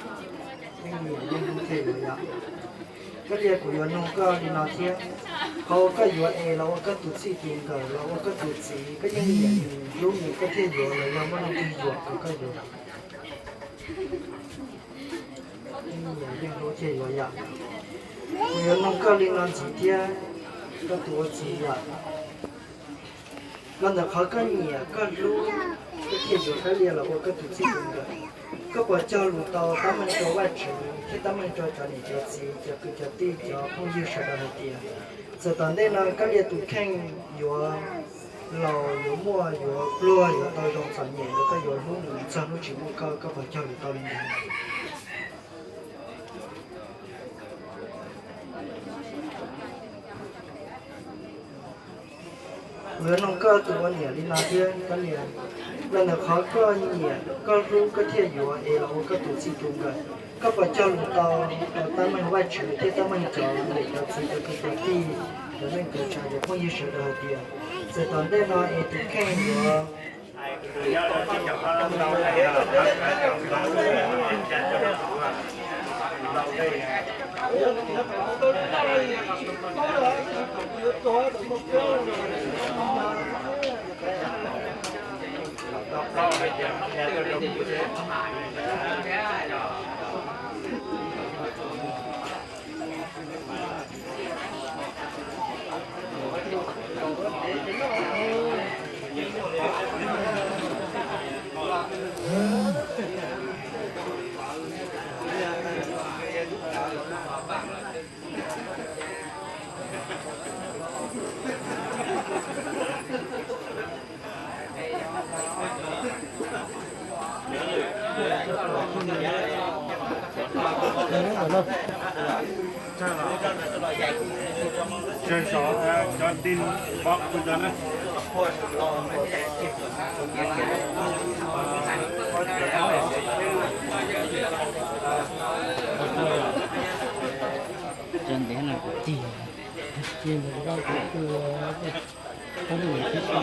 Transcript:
Yeej nyiam yeej hlub thiaj yuav yom. Koj Liaj, kuv yuav nug koj li no thiab, qhov uas koj yuav es los ua koj tus txij tus nkawm los ua koj tus txiv, koj yeej nyiam nws hlub nws koj thiaj yuav los yog muaj leej twg yuam kom koj yuav? Yeej nyiam yeej hlub thiaj yuav yom. Kuv yuav nug koj li no ntxiv thiab, koj tus ua txiv yom. Los ntawm qhov koj nyiam koj hlub, koj thiaj yuav Kab Liaj los ua koj tus txij tus nkawm, koj puas cog lus tau tab meeg rau Vajtswv thiab tab meeg rau cov niam cov txiv, cov kwv cov tij, cov phooj ywg sawv daws hais tias txawm tom ntej no Kab Liaj tus kheej yuav laus, yuav muaj, yuav pluag, yuav tau zoo txom nyem los koj yuav hlub nws txog hnub tsis muaj koj, koj puas cog lus tau li ntawd? Kuv yuav nug koj tus ua niam li no thiab, Kab Liaj, los ntawm qhov koj nyiam koj hlub koj thiaj yuav es los ua koj tus txij tus nkawm, koj puas cog lus tau rau tab meeg Vajtswv thiab tab meeg cov niam cov txiv, cov kwv cov tij, cov neej cov tsav, cov phooj ywg sawv daws hais tias txawm tom ntej no es tus kheej yuav Cov ntev no kuv tig, tig ntawm koj kuv tua, koj nim tib si.